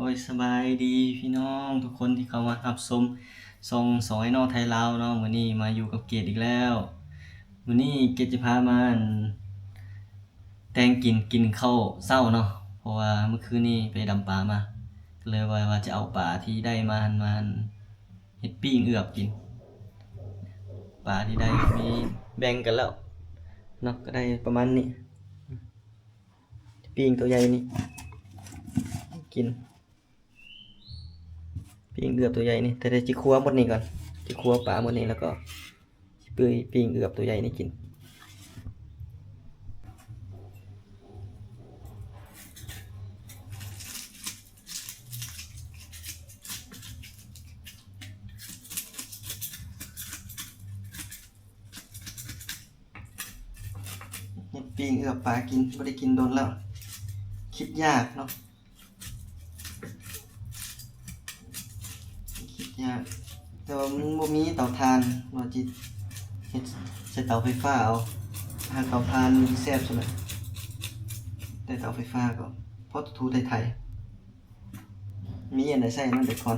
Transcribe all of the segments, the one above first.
ໂດຍ ສະບາຍດີພີ່ນ້ອງທຸກຄົນທີ່ເຂົ້າມາຮັບຊົມຊ່ອງສອງໄອນໍໄທລາວເນາະ. ມື້ນີ້ມາຢູ່ກັບເກດອີກແລ້ວ. ມື້ນີ້ເກດຈະພາມາ ອັນ ແຕ່ງກິນ ກິນເຂົ້າເຊົ້າເນາະ ເພາະວ່າມື້ຄືນນີ້ໄປດຳປາມາ ກໍເລີຍວ່າ ວ່າຈະເອົາປາທີ່ໄດ້ມາຫັ້ນ ມາເຮັດປີ້ງເອືອບກິນ. ປາທີ່ໄດ້ມີແບ່ງກັນແລ້ວເນາະ ກໍໄດ້ປະມານນີ້. ປີ້ງຕົວໃຫຍ່ນີ້ກິນ ປີ້ງເອືອບຕົວໃຫຍ່ນີ້ ແຕ່ ແຕ່ຊິຄົວໝົດນີ້ກ່ອນ ຊິຄົວປາໝົດນີ້ ແລ້ວກໍຊິປີ້ງເອືອບຕົວໃຫຍ່ນີ້ກິນ. ເຮັດປີ້ງເອືອບປາກິນ ບໍ່ໄດ້ກິນດົນແລ້ວ ຄິດຢາກເນາະ ຄິດຢາກ ແຕ່ວ່າມັນບໍ່ມີເຕົາຖ່ານ ວ່າຊິເຮັດໃສ່ເຕົາໄຟຟ້າເອົາ. ຫາເຕົາຖ່ານແຊບສຸດແຫຼະ ແຕ່ເຕົາໄຟຟ້າກໍພໍຖູໄຖໆ. ມີອັນໃດໃຊ້ອັນນັ້ນໄປກ່ອນ.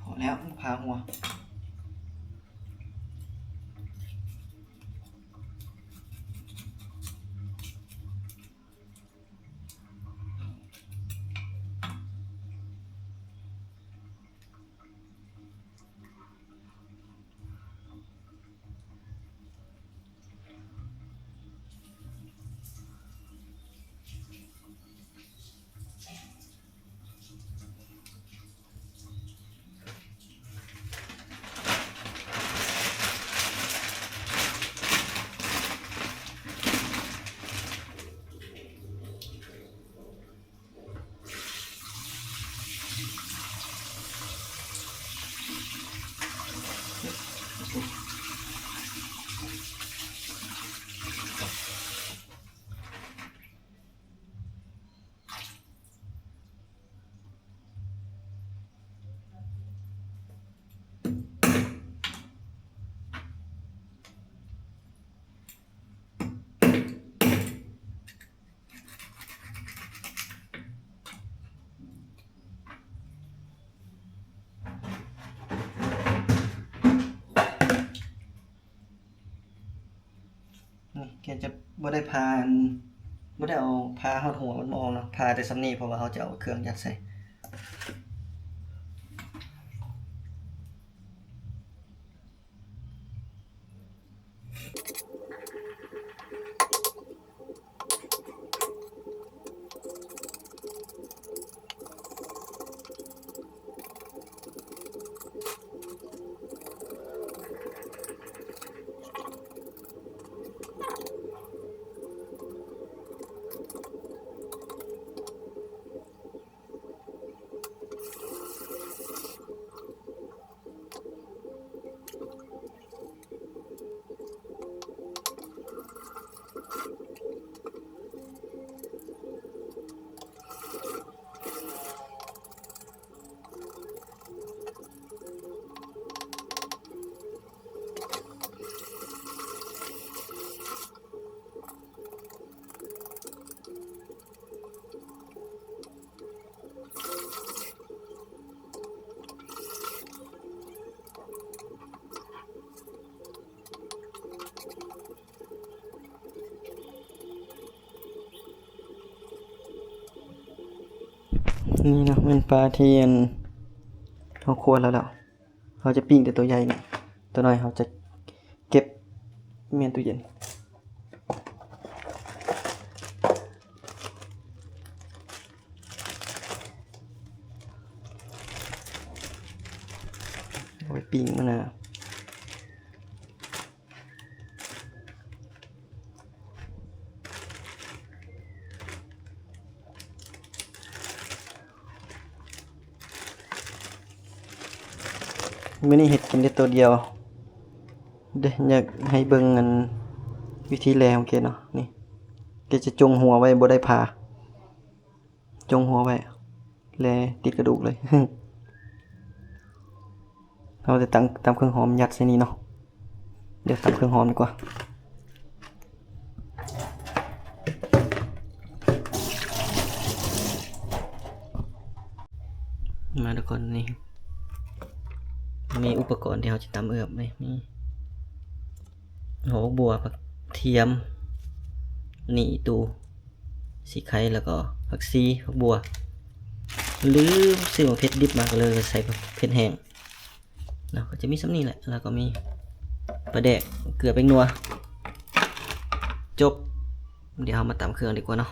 ພໍແລ້ວ ພາຫົວ. ນີ້ ແກຈະບໍ່ໄດ້ຜ່າ ອັນ ບໍ່ໄດ້ເອົາຜ່າຮອດຫົວມັນມາອອກເນາະ ຜ່າແຕ່ສ່ຳນີ້ ເພາະວ່າເຮົາຈະເອົາເຄື່ອງຍັດໃສ່. ນີ້ເນາະ ແມ່ນປາທີ່ ອັນ ເຮົາຄົວແລ້ວ ແລ້ວເຮົາຈະປີ້ງແຕ່ຕົວໃຫຍ່ນີ້ ຕົວນ້ອຍເຮົາຈະເກັບແມ່ນຕູ້ເຢັນ. ປີ້ງມັນນະ. ມື້ນີ້ເຮັດກິນໄດ້ໂຕດຽວເດ້. ຢາກໃຫ້ເບິ່ງອັນວິທີແລ່ຂອງເກດເນາະ. ນີ້ ເກດຈະຈົ່ງຫົວໄວ້ ບໍ່ໄດ້ຜ່າ. ຈົ່ງຫົວໄວ້ ແລ່ຕິດກະດູກເລີຍ. ເຮົາຈະຕຳ ຕຳເຄື່ອງຫອມຍັດໃສ່ນີ້ເນາະ. ດຽວຕຳເຄື່ອງຫອມດີກວ່າ. ມາທຸກຄົນ ນີ້ ມີອຸປະກອນທີ່ເຮົາຈະຕຳເອືອບນີ້ ມີຫົວບັກບົວ, ຜັກທຽມ, ນີ້ ອີ່ຕູ່, ສີໄຄ ແລ້ວກໍຜັກຊີ, ຜັກບົວ. ລືມຊື້ໝາກເຜັດດິບມາ ກໍເລີຍໃສ່ຜັກເຜັດແຫ້ງເນາະ. ກໍຈະມີສ່ຳນີ້ແຫຼະ ແລ້ວກໍມີປາແດກ, ເກືອ, ແປ້ງນົວ. ຈົບ. ດຽວເຮົາມາຕຳເຄື່ອງດີກວ່າເນາະ.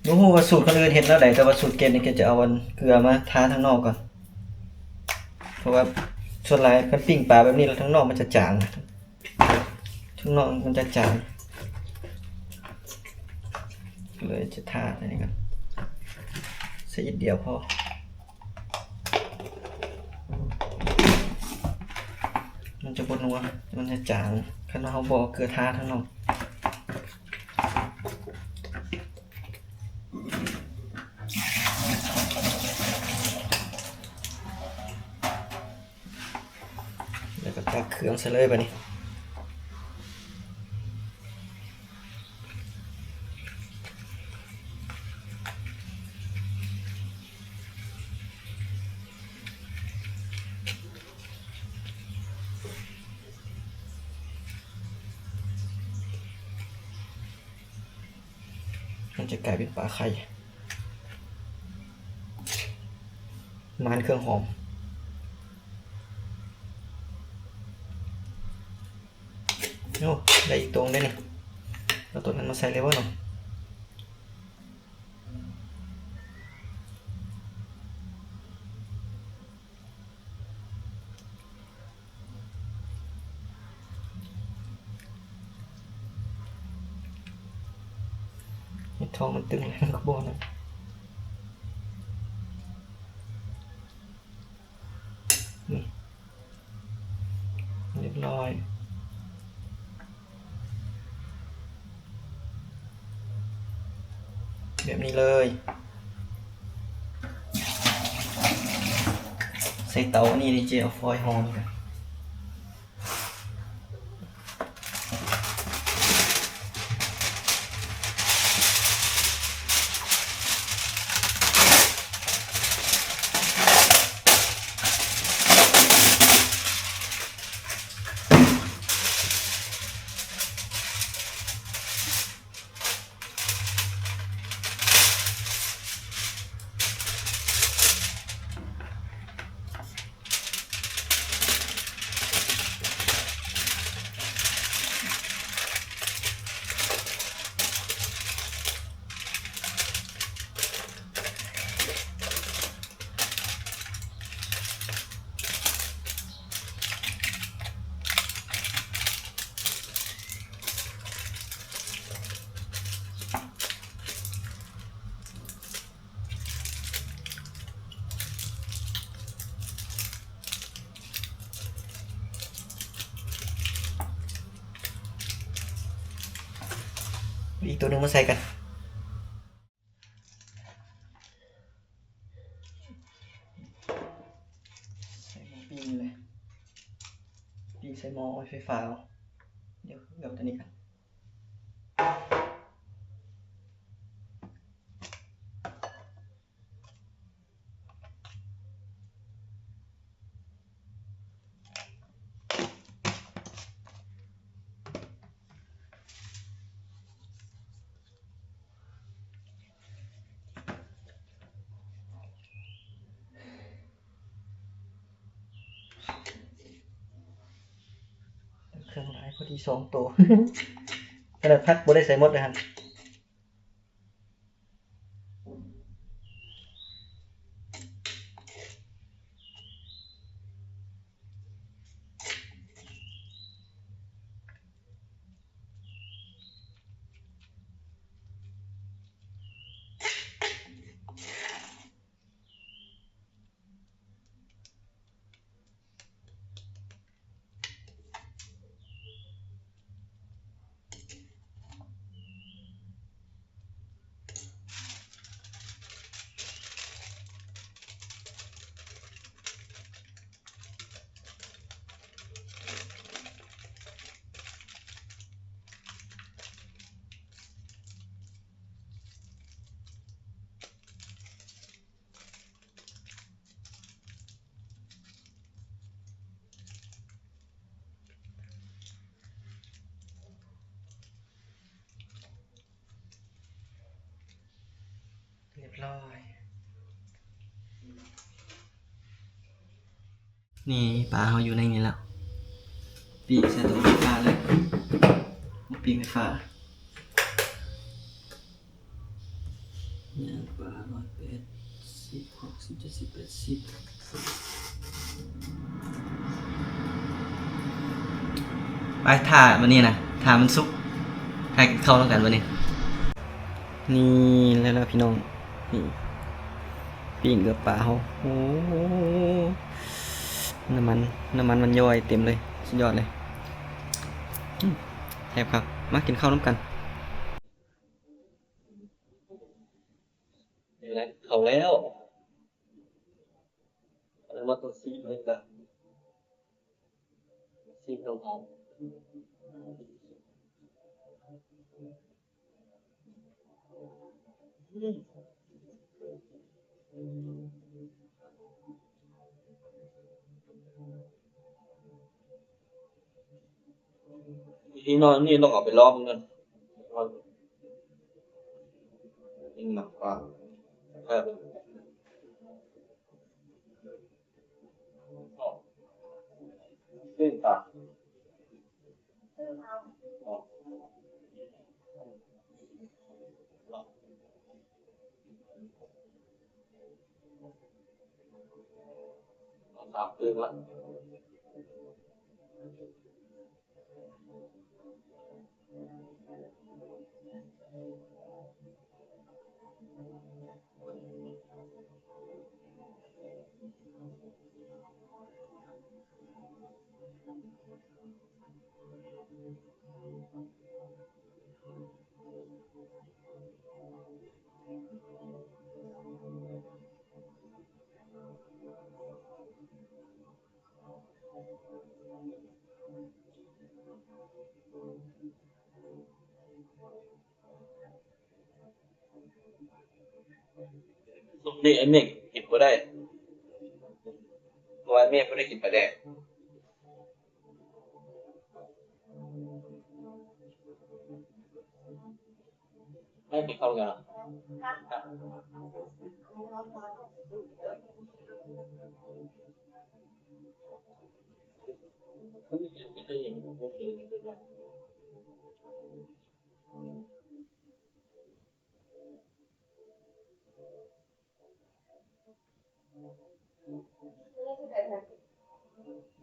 ບໍ່ຮູ້ວ່າສູດຄົນອື່ນເຮັດແນວໃດ ແຕ່ວ່າສູດເກດນີ້ ເກດຈະເອົາອັນເກືອມາທາທາງນອກກ່ອນ ເພາະວ່າສ່ວນຫຼາຍຄັນປີ້ງປາແບບນີ້ແລ້ວ ທາງນອກມັນຈະຈາງ. ທາງນອກມັນຈະຈາງ ເລີຍຈະທາອັນນີ້ກ່ອນ ໃສ່ນິດດຽວພໍ. ມັນຈະບໍ່ນົວ ມັນຈະຈາງ ຄັນວ່າເຮົາບໍ່ເອົາເກືອທາທາງນອກ. ແລ້ວກໍຕັກເຄື່ອງໃສ່ເລີຍບາດນີ້. ມັນຈະກາຍເປັນປາໄຂ່ ມານເຄື່ອງຫອມ. ໂອ້ ໄດ້ອີກຕົວໜຶ່ງເດ້ນີ້ ເອົາຕົວນັ້ນມາໃສ່ເລີຍບໍ່ເນາະ? ເຮັດທ້ອງມັນຕຶງແລ້ວມັນກໍບໍ່ນັ້ນ. ນີ້ ຮຽບຮ້ອຍ ແບບນີ້ເລີຍ. ໃສ່ເຕົາອັນນີ້ເດ ເຈເອົາຟອຍຫໍ່ນີ້. ໂ ອີກໂຕໜຶ່ງມາໃສ່ກັນ. ໃສ່ໝໍ້ປີ້ງນີ້ແຫຼະ ປີ້ງໃສ່ໝໍ້ໄຟຟ້າເອົາ. ດຽວເຂົ້າໂຕນີ້ກັນ. ເຄື່ອງຫຼາຍພໍດີສອງໂຕ ຂະໜາດຜັກບໍ່ໄດ້ໃສ່ໝົດເລີຍຫັ້ນ. ຮຽບຮ້ອຍ. ນີ້ປາເຮົາຢູ່ໃນນີ້ແລ້ວ ປີ້ງໃສ່ເຕົາໄຟຟ້າເລີຍ ປີ້ງໄຟຟ້າ ຍ່າງປາ ຮ້ອຍແປດສິບ ຫົກສິບ ເຈັດສິບ ແປດສິບ ໄປ ຖ້າບັດນີ້ນະ ຖ້າມັນສຸກ ຖ້າກິນເຂົ້ານຳກັນບັດນີ້. ນີ້ແລ້ວພີ່ນ້ອງ ນີ້ ປີ້ງເກືອບປາເຮົາ ໂອ້ ນ້ຳມັນ ນ້ຳມັນມັນຍ້ອຍເຕັມເລີຍ ສຸດຍອດເລີຍ ອືມ ແຊບຄັກ ມາກິນເຂົ້ານຳກັນ. ນີ້ແຫຼະ ເຂົ້າແລ້ວ ແລ້ວມາຕົວຊີໃຫ້ກະ ຊີເຂົ້າ ອືມ ອີ່ນ້ອຍນີ້ຕ້ອງເອົາໄປລອງເບິ່ງກ່ອນ ກິນໜັກກວ່າ ເອີ ເປັນຕາ ສາມຄືນລະ. ຊຸມນີ້ອ້າຍເມກກິນບໍ່ໄດ້ ເພາະວ່າອ້າຍເມກບໍ່ໄດ້ກິນປາແດກ. ໄດ້ກິນເຂົ້າແລ້ວ.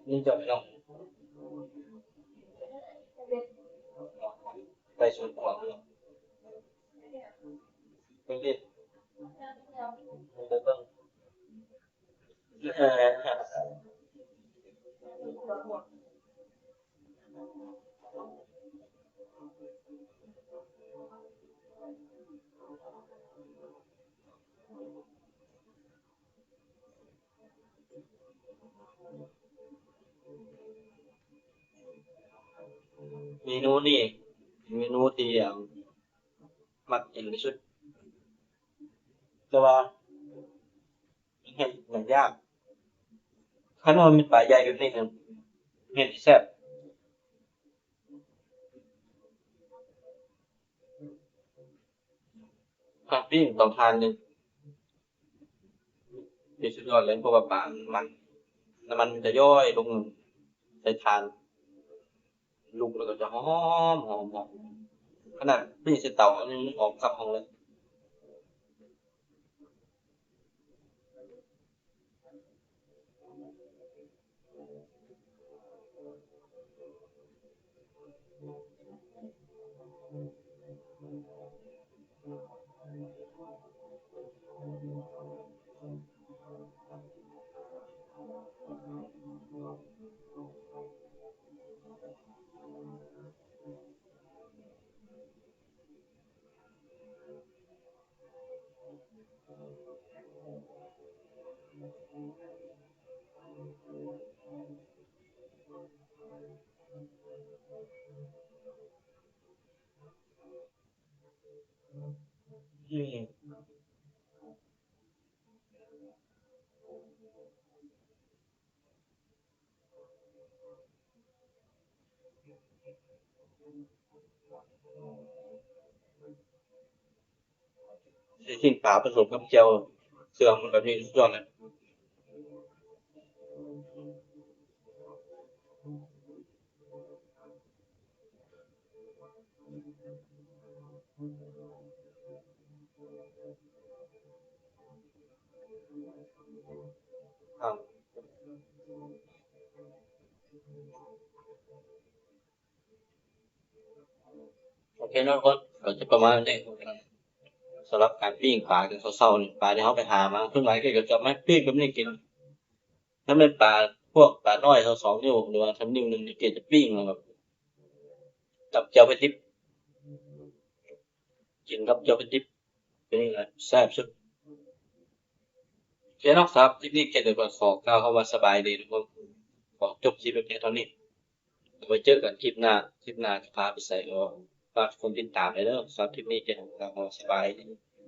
ນີ້ຈອດເນາະ ໄປສວນຂວາງເນາະ ໄປເຮັດ ໄປເບິ່ງ. ເອີ. ເມນູນີ້ເປັນເມນູທີ່ ເອີ່ມ ມັກກິນທີ່ສຸດ ແຕ່ວ່າມັນເຮັດຫຍັງຍາກ. ຄັນວ່າມັນເປັນປາໃຫຍ່ແບບນີ້ນະ ເຮັດແຊບ. ການປີ້ງເຕົາຖ່ານນີ້ ທີ່ສຸດຍອດເລີຍ ເພາະວ່າປາມັນ ນ້ຳມັນມັນຈະຍ້ອຍລົງໃສ່ຖ່ານ ລຸກແລ້ວກໍຈະຫອມໆ ຂະໜາດປີ້ງໃສ່ເຕົາຍັງຫອມຄັກແຮງເລີຍ. ໃສ່ຊີ້ນປາປະສົມກັບແຈ່ວເຄື່ອງ ມັນກໍນີ້ສຸດຍອດເລີຍ. ໂອເຄເນາະທຸກຄົນ ກໍຈະປະມານນີ້ ສຳລັບການປີ້ງປາຕອນເຊົ້າໆນີ້ ປາທີ່ເຮົາໄປຫາມາ ສ່ວນຫຼາຍເກດກໍຈະມາປີ້ງແບບນີ້ກິນ. ຖ້າແມ່ນປາ ພວກປານ້ອຍເທົ່າສອງນິ້ວ ຫຼືວ່າສ່ຳນິ້ວໜຶ່ງນີ້ ເກດຈະປີ້ງແລ້ວກໍຕຳແຈ່ວເຜັດດິບ ກິນກັບແຈ່ວເຜັດດິບ ໂຕນີ້ແຫຼະແຊບສຸດ. ໂອເຄເນາະ ສຳລັບຄລິບນີ້ເກດກໍຂໍກ່າວຄຳວ່າສະບາຍດີທຸກຄົນ ຂໍຈົບຄລິບໄວ້ພຽງເທົ່ານີ້. ໄວ້ເຈີກັນຄລິບໜ້າ ຄລິບໜ້າຈະພາໄປໃສກໍຝາກຄົນຕິດຕາມແດ່ເດີ. ສຳລັບຄລິບນີ້ເກດກໍຂໍສະບາຍດີ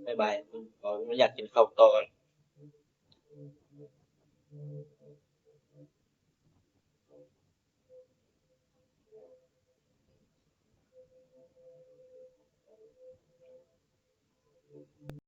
ບາຍບາຍ. ຂໍອະນຸຍາດກິນເຂົ້າຕໍ່ກ່ອນ.